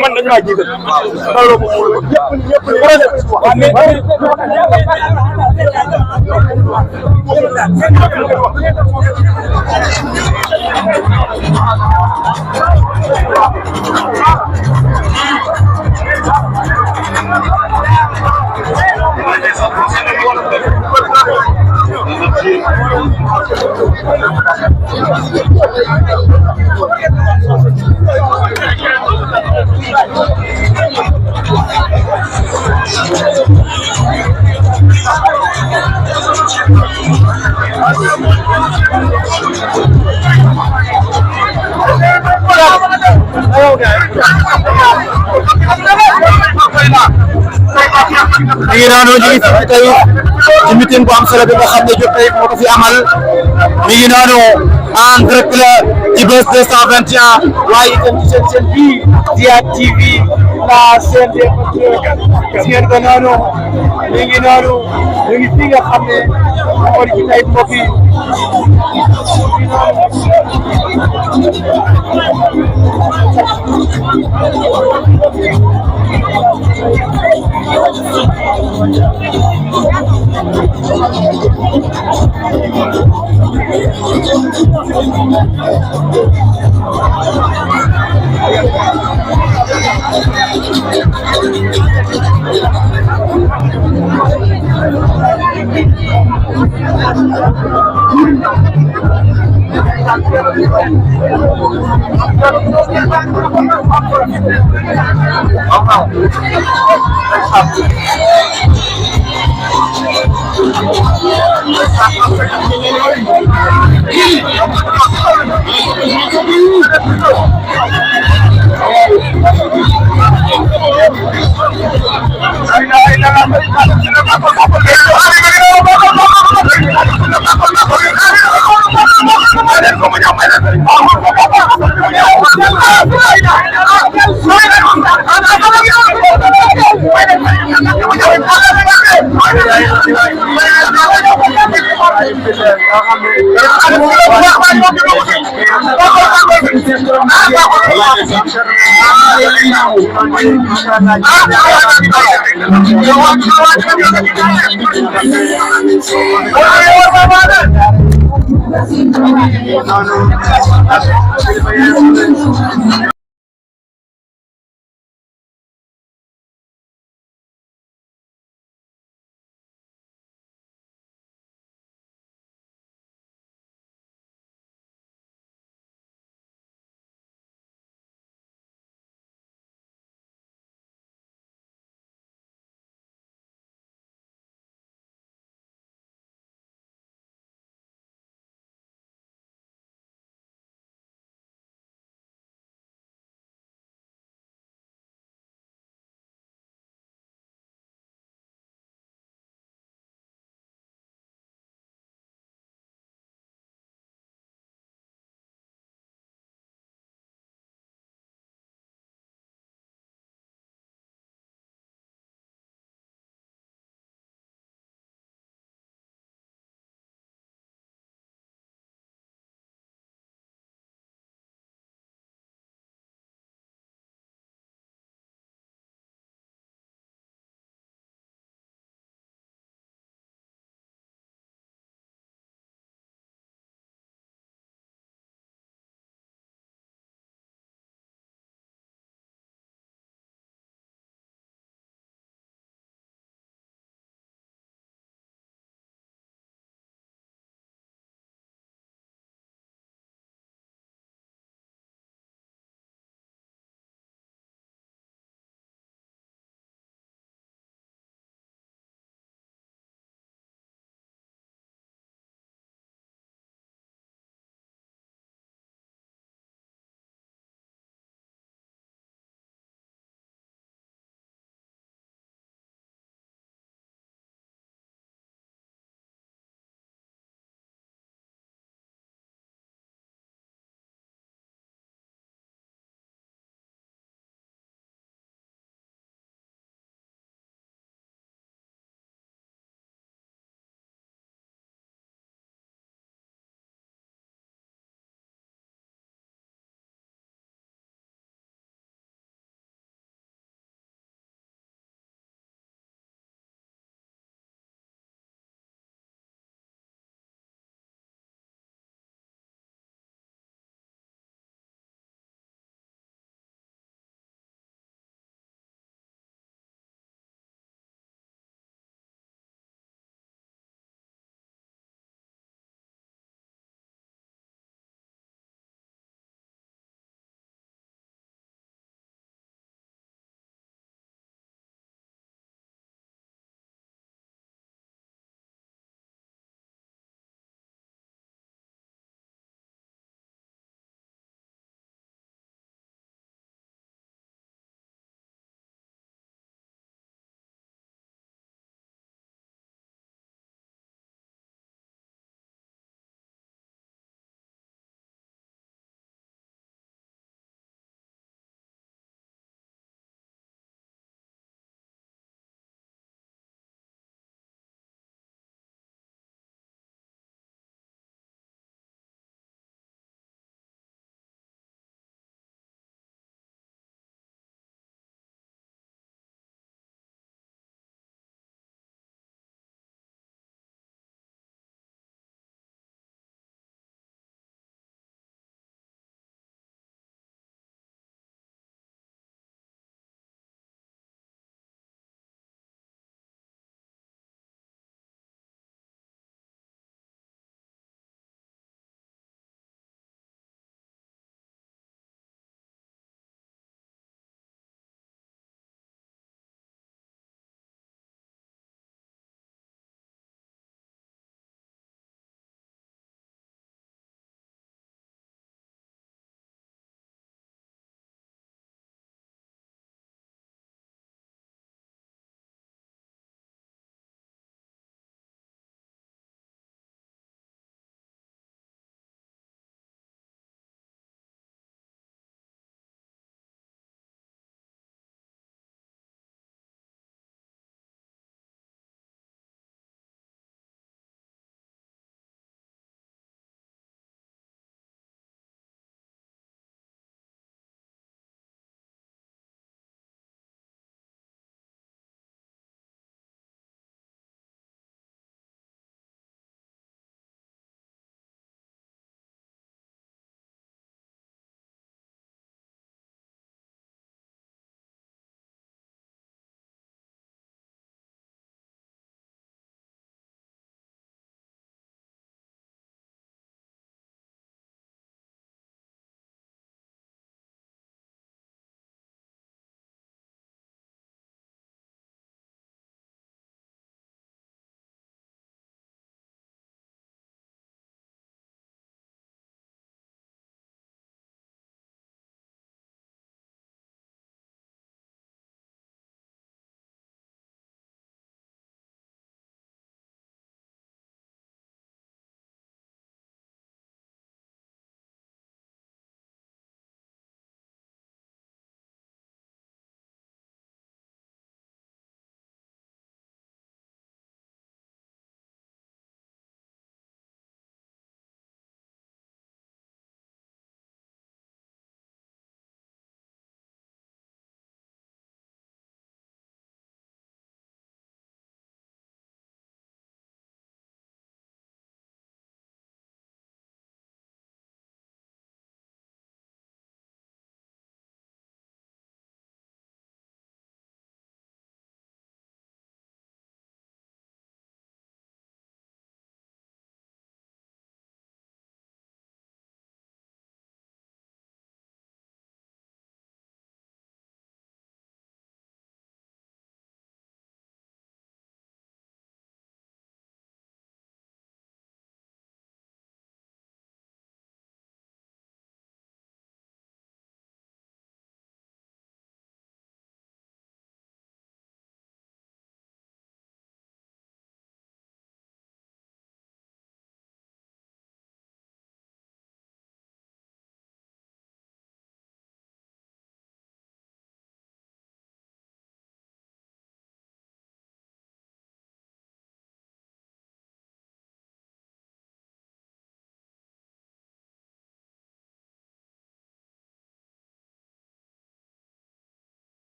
man dañ maa jiital loolu moom ngi noonu ñu ngi fi tey ci meeting bu am solo bi nga xam ne Diop Taïf moo ko fi amal mi ngi noonu en direct la ci Buzz 221 waaye itam ci seen chaîne bii Dia TV la chaîne des patriotes gis ngeen ko noonu mi ngi noonu ñu ngi fi nga xam ne moo di ci Taïf mbokk yi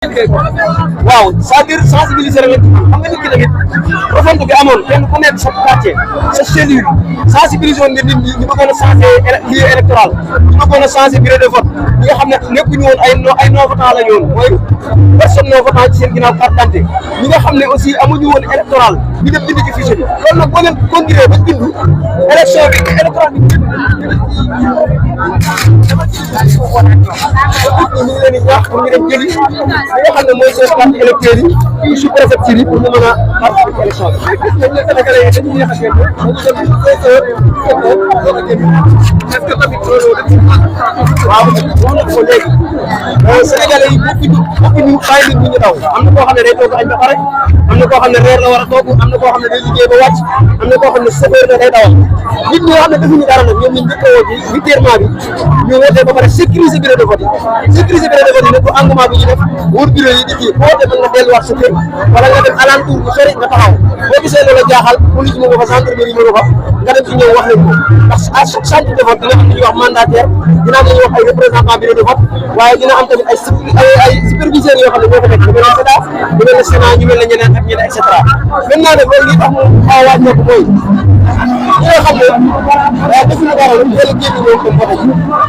waaw c'est-à-dire sensibiliser rek xam nga nit ki tamit refonte bi amoon kenn ku nekk sa quartier sa cellule sensibiliser woon nga nit ñi ñu bëggoon a changé lieu électoral ñu bëggoon a changé bureau de vote ñi nga xam ne nekkuñu woon ay non votant la ñu woon mooy personne non votant ci seen ginnaaw carte d'identité ñi nga xam ne aussi amuñu woon électoral ñu dem bind ci fichier bi loolu nag boo leen conduire ba bindu élection bi électoral bi ñu ngi leen di ñaax pour ñu dem jëli li nga xam ne mooy seen carte électeur yi fii sous préfecture yi pour ñu mën a participer élection bi gis nga ñun Sénégalais yi dañuy yéex a génn dañu dem est-ce que tamit loolu waaw wax na ko léegi Sénégalais yi bokkuñu bàyyi nit ñi ñu daw am na koo xam ne day toog añ ba pare am na koo xam ne reer la war a toog am na koo xam ne day liggéey ba wàcc am na koo xam ne chauffeur la day dawal nit ñi nga xam ne defuñu dara nag ñoom ñu njëkk a woo ci militairement bi ñu wootee ba pare sécuriser bureau de vote yi sécuriser bureau de vote yi nag bu engouement bi ñu def wóor bureau yi di kii boo wootee mën nga delluwaat sa kër wala nga dem alentour bu sori nga taxaw boo gisee loola jaaxal police mu nga fa gendarmerie mu nga fa nga dem ci ñëw wax leen ko ndax à chaque centre de vote dina am ñuy wax mandataire dina am ñuy wax ay représentant bureau de vote waaye dina am tamit ay superviseurs yoo xam ne ñoo ko nekk ñu mel ne SEDAF ñu mel ne Sénat ñu mel ne ñeneen ak ñeneen et cetera maintenant nag loolu li tax mu xaw a wàññeeku mooy ñi nga xam ne defuñu dara la teel a génn ñoom comme vote ji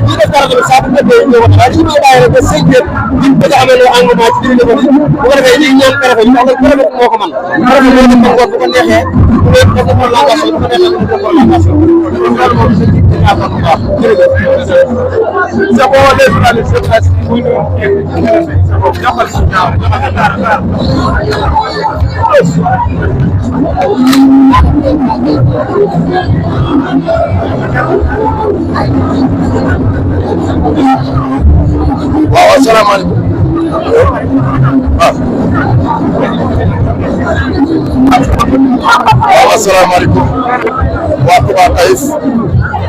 ñi def dara tamit saa bu fekkee ñëw vote waaye dañu bëgg a bàyyi rek ba 5 heures ñu bëgg a amee loo engouement ci bureau de vote yi bu ko defee ñuy ñaan préfet ñu wax préfet moo ko mën préfet moo ko ngoon bu ko neexee bu nekk def na prolongation bu ko neexee def na prolongation loolu moom sëñ bi dañu am bu baax jërëjëf c'est bon les journalistes c'est facile waaw asalaamaaleykum waaw asalaamaaleykum waa Touba Taïf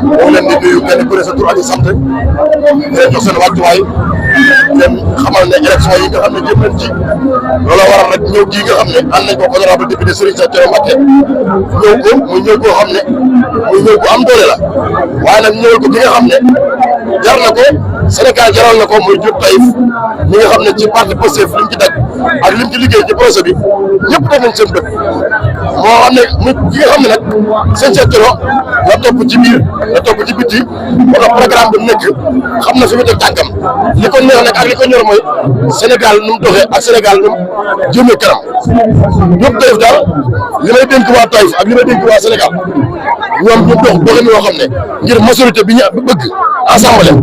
moo leen di nuyu kenn ku ne sa tur ak sant di leen jox seen wàccuwaay di leen xamal ne élection yi nga xam ne jëm nañ ci looloo waral rek ñëw gii nga xam ne ànd nañ ko honorable député Serigne Cheikh Thioro Mbacké ñëw ko muy ñëw koo xam ne muy ñëw ko am doole la waaye nag ñëwal ko ki nga xam ne jar na ko Sénégal jaral na ko muy Diop Taïf ñi nga xam ne ci parti Pastef lim ci daj ak lim ci liggéey ci projet bi ñëpp def nañ seen bët moo xam ne mu ki nga xam ne nag seen Cheikh Thioro la topp ci biir la topp ci biti moo tax programme bi nekk xam na fi mu teg tànkam li ko neex nag ak li ko ñor mooy Sénégal nu mu doxee ak Sénégal nu mu jëmee kanam Diop Taïf daal li may dénk waa Taïf ak li may dénk waa Sénégal ñoom ñu dox doxin yoo xam ne ngir majorité bi ñu bëgg assemblée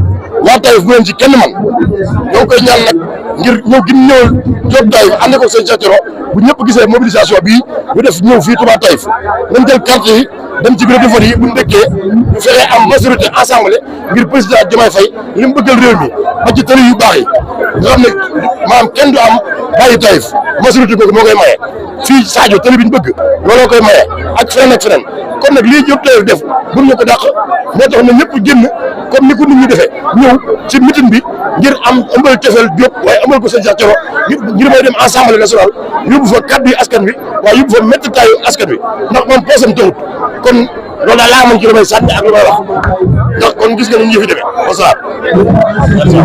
waa Taïf bu leen ci kenn man ñoo ngi koy ñaan nag ngir ñëw gi ñëwal Diop Taïf ànd ko seen Cheikh Thioro bu ñëpp gisee mobilisation bii bu def ñëw fii Touba Taïf nañ jël carte yi dem ci bureau de vote yi bu ñu dëkkee ñu fexe am majorité assemblée ngir président Diomaye Faye li mu bëggal réew mi ba ci tëri yu baax yi nga xam ne maanaam kenn du am bàyyi Taïf majorité googu moo koy maye fii Sadio tëri bi ñu bëgg looloo koy maye ak feneen ak feneen kon nag lii Diop Taïf def buñ ñu ko dàq moo tax na ñëpp génn comme ni ko nit ñi defee ñëw ci meeting bi ngir am ëmbal cofeel Diop waaye amal ko seen Cheikh Thioro ngir may dem assemblée nationale yóbbu fa kàddu yi askan wi waaye yóbbu fa métti taayu askan wi ndax moom poosam taxut kon loolu daal laa mën ci lu may sànni ak lu may wax ndax kon gis nga ni ñu fi demee wasalaam.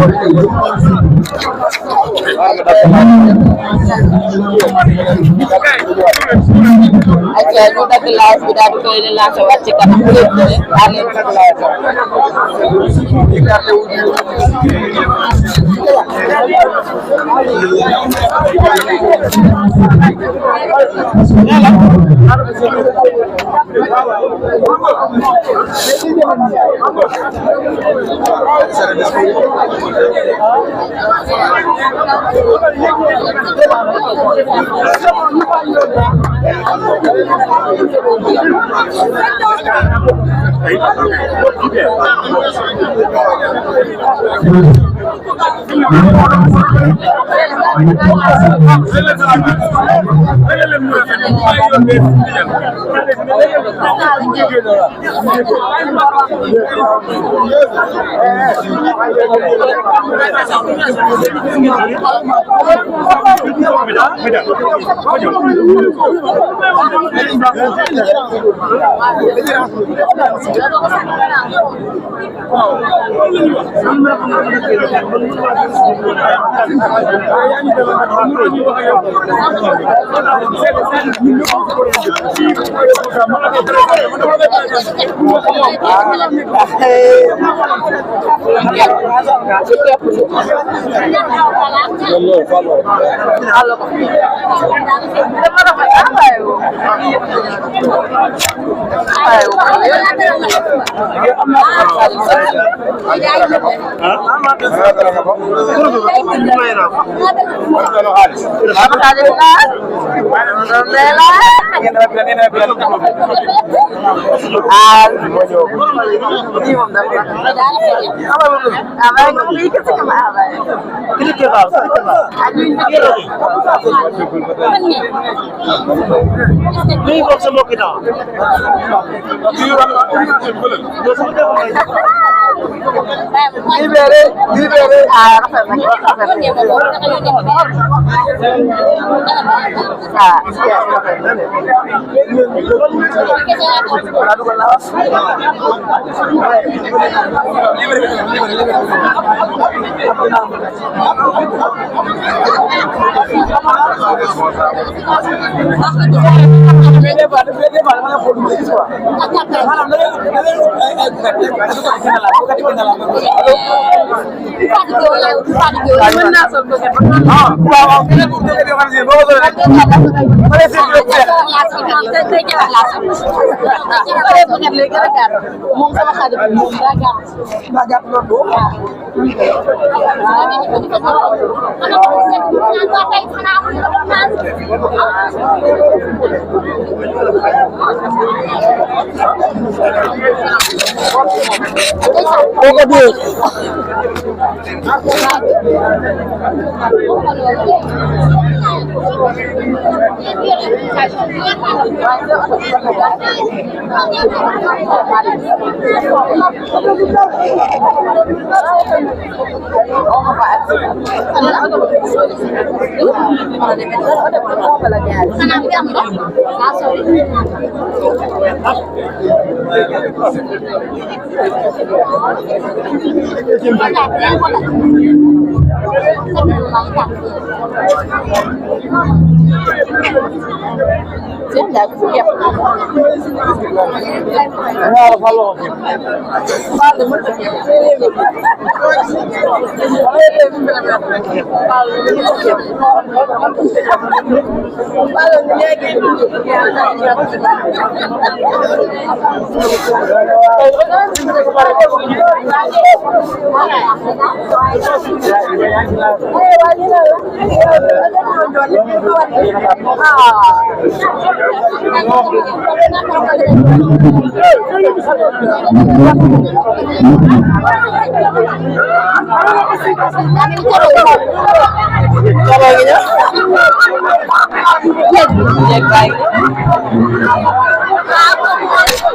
ak ñu dagg live bi daal di koy lancer waat ci kanam lépp de daal leen dagg live